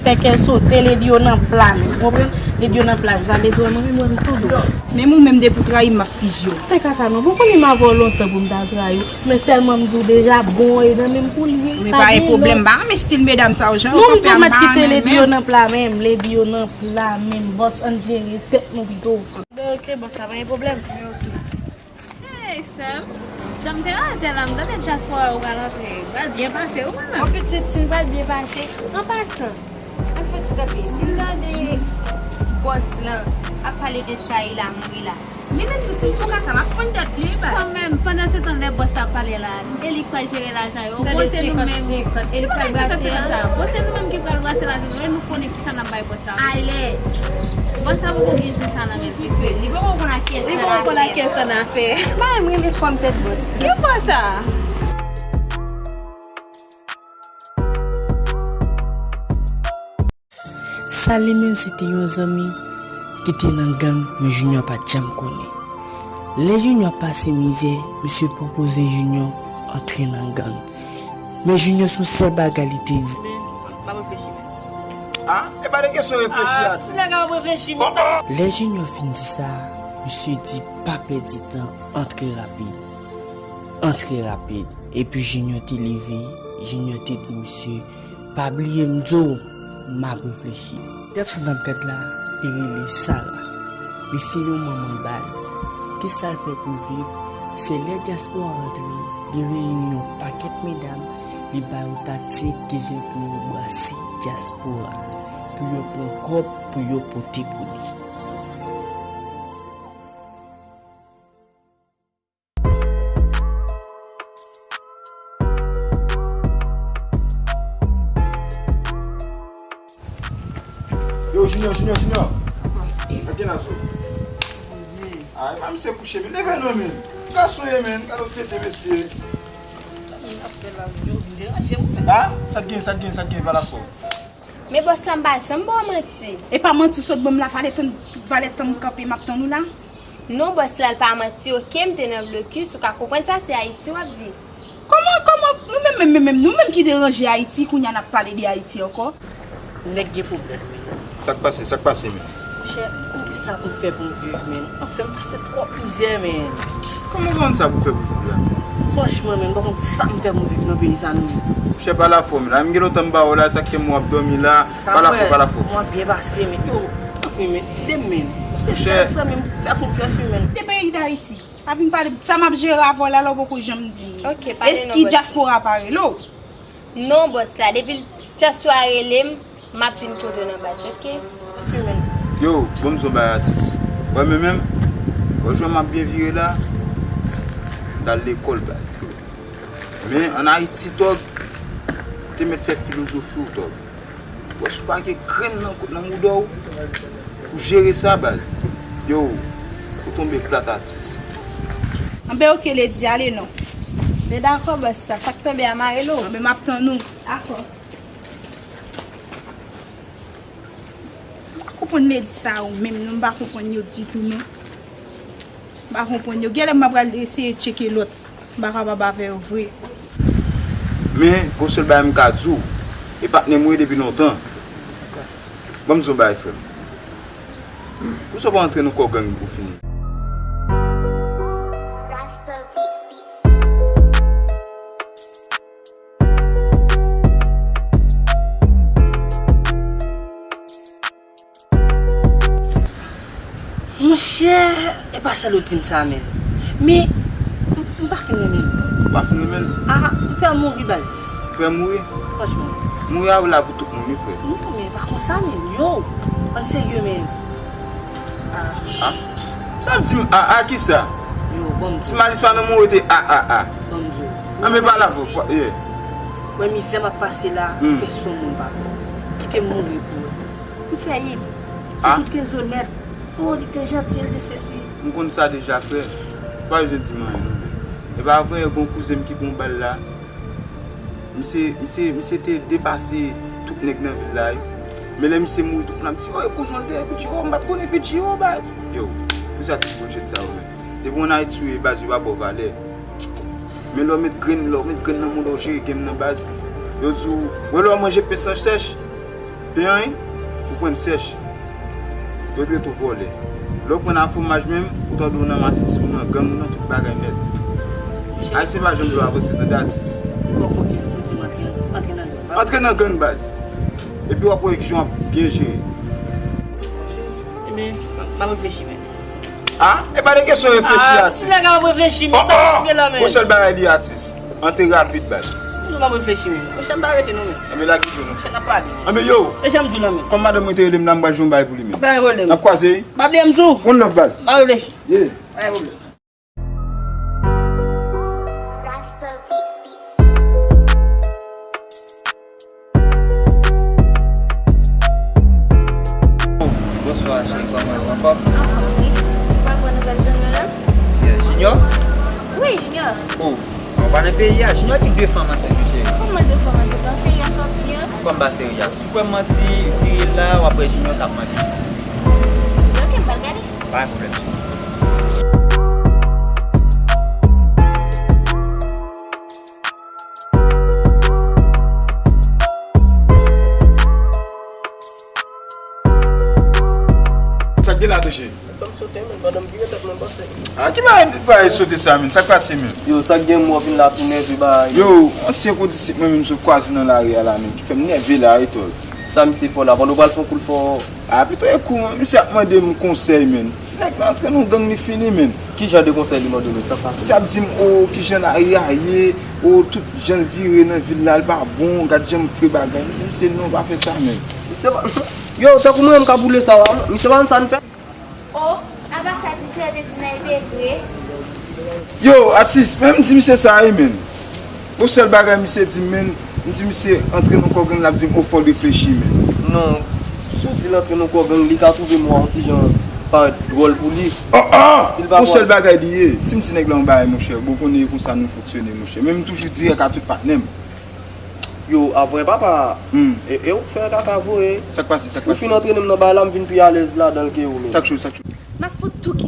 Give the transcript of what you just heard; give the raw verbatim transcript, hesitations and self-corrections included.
Fè kè sote, ledi yo nan pla menm. Ou konprann? Ledi yo nan pla menm. Sa vle di, wè, mwen menm, wè, m tou dwòl. Menm ou menm, depi w trayi m, m ap fizi w. Fè kaka non. Bon, konnen m avè w lontan pou m ta trayi w. Men sèlman m di w deja, bon, e nan menm pou l ye. Men pa gen pwoblèm, m pa renmen stil medam sa yo, jan yo kanpe a, m pa renmen menm. Non, m di w mèt kite ledi yo nan pla menm, ledi yo nan pla menm. Bòs, ann jere tèt nou pito. Ben, ok, bòs, sa pa gen pwoblèm. Men ok. Hey, sè m, jan m te razè la, m tande dyaspora yo pral antre. Pral byen pase, wi, mwen menm. Bon, pitit, si n pral byen pase, an pasan, ann fè ti kanpe. M tande bòs lan ap pale de tay la, mouri la. Li menm tou, si l fè kaka, m ap fann tèt li, baz. Kanmenm, pandan se tan, lè bòs la ap pale la, e li k pral jere lajan yo. Tande, se nou menm. Senkant senkant, e li k pral brase lajan. Bon, se nou menm ki pral brase lajan yo, e nou konnen kisa n ap bay bòs la. Alèz. Bòs la poko gen zen sa nan men l, pitit. Li poko konn ak kiyès li nan poko konn ak afè. Kiyès nan afè. Mwen, m renmen fòm tèt bòs. Ki fwa sa? Sa li menm se te yon zanmi ki te nan gang, men Junior pa t janm konnen. Lè Junior pase mizè, misye pwopoze Junior antre nan gang. Men Junior se yon sèl bagay li te di. M ap reflechi, men. Ah, e pa de kesyon reflechi, ah, atis. Ti nèg ap reflechi, men. Lè Junior fin di sa, misye di pa pèdi tan, antre rapid. Antre rapid. Epi Junior te leve, Junior te di misye, pa bliye m di w, m ap reflechi. Dèp sa n ap gad la, li rele Sara. Li se yon manman baz. Kisa l fè pou l viv? Se lè dyaspora antre, li reyini yon pakèt medam, li ba yo taktik kijan pou yo brase dyaspora, pou yo pran kòb, pou yo pote pou li. Yo, Junior, Junior, Junior. Ak gen aso. Ay, pa misye kouche, men leve non, men. Gason ye, men. Gade w trete mesye. Ah, sa t gen, sa t gen, sa t gen, pale avè m. Men bòs la, m pa janm ba w manti. E pa manti w sot ban m la, valè tan, valè tan m kanpe, m ap tann ou la. Non, bòs la, l pa manti, oke, m te nan blokis, ou ka konprann sa, se Ayiti w ap viv. Kòman, kòman, nou menm, menm, menm, menm, nou menm ki deranje Ayiti, kounye a n ap pale de Ayiti ankò? Nèg gen pwoblèm, men. Sa k pase, sa k pase, men? Monchè, m pa konn kisa pou m fè pou m viv, men. Anfen, m pase twòp mizè, men. Kòman w pa konn sa pou w fè pou viv la? Franchman, men, m pa konn sa m fè pou m viv nan peyi sa, non. Monchè, pale avè m la. M gen lontan m ba w la, sa k fè m w ap dòmi la. Pale avè m, pale avè m. Mwen byen pase, men yo, tanpri, men, ede m, men. Ou se sèl zanmi m, fè konfyans, wi, men. De peyi Dayiti. Pa vin pale, sa m ap jere avè w la, la w poko janm di m. Ok, pale non, bòs la. Èske dyaspora pa rele w? Non, bòs la, depi dyaspora rele m, m ap vin kote w nan baz, ok? Yo, ban m di w yon bagay, atis. Wè, men menm, wè jan m ap byen vire la, m t al lekòl, baz. Men, ann Ayiti, tòg, te mèt fè filozofi w, tòg. Wè, si w pa gen grenn nan, nan mouda w, pou jere sa, baz. Yo, ou tonbe plat, atis. Anben, ok, ledi, ale non. Men dakò, bòs la, sa k tonbe a mare lo. Anben, m ap tann ou. Dakò. M pa konprann ledi sa yo menm, non, m pa konprann yo ditou, non. M pa konprann yo. Genlè m ap pral eseye tcheke lòt. M pa kapab avè yo vre. Men, gon sèl bagay m ka di w, e patnè m ou ye depi lontan. Ban m di w yon bagay, frè m. Poukisa w pa antre nan kò gang pou fini? Monchè, e pa sèl ou di m sa, men. Men, m, m pa fin renmen l. Ou pa fin renmen l? Ah, m pè mouri, baz. Ou pè mouri? Franchman. Mouri a la pou tout moun, wi, frè. Non, men pa konsa, men. Yo, ann serye, men. Ah. Ah? Sa ap di m, ah, ah, kisa? Yo, bon, m di w. Ti Malis pa nan mouri te, ah, ah, ah. Bon, m di w. Ah, men pa la, yeah. Wè mizè m ap pase la, hmm, pèsonn moun pa pè. Kite m mouri pou wè. M fè il. Fè tout kenzo nèt. Oh, li te janti, li te sesi. M konn sa deja, frè. Ou pa bezwen di m anyen, non, men. E pa vre, gon kouzen m ki pran bal la. Misye, misye, misye te depase tout nèg nan vil la, wi. Men lè misye mouri, tout moun ap di, oh, e kouzen l te ye Pidji, oh, m pa t konnen Pidji, oh, ba. Yo, pou sa tout bullshit sa yo, men. Depi w ann Ayiti, wi, baz, yo pa ba w valè. Men lè w met grenn, lè w met grenn nan mouda w, jere game nan, baz. Yo di w, wè lè w manje pen san chèch, Anyen, ou pran sèch. Yo trete w vòlè. Lè w pran nan fwomaj menm, ou tande w nan masis, ou nan gang, ou nan tout bagay nèt. Ayisyen pa janm vle avanse, tande atis. Fò konfyans ou di m antre, antre nan gang. Antre nan gang, baz. Epi w ap wè ki jan w ap byen jere. Ebyen, m ap reflechi, men. Ah, e pa de kesyon reflechi, atis. Ti nèg ap reflechi, men sa k gen la, men. Yon sèl bagay li, atis. Antre rapid, baz. Nou pa reflechi, men. Monchè, m pa rete non, men. Anben, lage je nou. Monchè, n ap pale, men. Anben, yo. E jan m di w la, men. Kòm madanm mwen te rele m la, m pral jwenn bagay pou li, men. Pa gen pwoblèm. N ap kwaze, wi. Pa bliye m tou. One love, baz. M pa reflechi. Yeah. Pa gen pwoblèm. Bonswa, cheri, kòman w ye? Anfòm? Anfòm, wi. Ou pa pran nouvèl zanmi w la? Yeah, Junior? Wi, Junior. Oh, ou pa nan peyi a? Junior ki de fanm ansent, wi, cheri. Kòman de fanm ansent? An seri a sòti an? Kòm pa seri a? Si w kwè m manti, vire l la, w ap wè Junior k ap manje. Ok, m pral gade. Pa gen pwoblèm. Sa k gen la, tou, cheri? Fè m sote, men, pandan m vire tèt mwen panse. Ah, ki bagay, bagay sote sa, men? Sa k pase, men? Yo, sa k gen, mwen vin la tou nève bagay. Yo, ansyen kondisip mwen menm sot kwaze nan lari a la, men, ki fè m nève la, etòl. Sa misye fè w la, pandan w pral fè yon koul fò. Ah, pito e kou, men, misye ap mande m konsèy, men. Ti nèg la antre nan gang, li fini, men. Ki jan de konsèy li mande w, men, sa pa. Misye ap di m, oh, ki jan lari a ye, oh, tout jan l vire nan vil la, l pa bon, gad jan m fre bagay. M di misye, non, pa fè sa, men. Misye pa, yo, tankou mwen, m ka boule sa, wa, misye pa konn sa n fè. Oh, apa sa di Pierre te di nan e te vre? Yo, atis, men m di misye sa, wi, men. Yon sèl bagay misye di m, men, m di misye antre nan kò gang, l ap di m, oh, fò l reflechi, men. Non, si w di l antre nan kò gang, li ka twouve mo a yon ti jan parèt dwòl pou li. Oh, oh! Si l pa yon sèl bagay li ye. Si m di nèg la yon bagay, monchè, bon, konnen e konsa nou fonksyone, monchè. Men m toujou dirèk a tout patnè m. Yo, avwen papa. Hmm. E, e ou k fè kaka voye. Sa k pase, sa k pase? Ou fin antrene m nan bagay la, m vin pi alèz ladan l ke ou menm. Sa k cho, sa k cho? M ap fout tou ki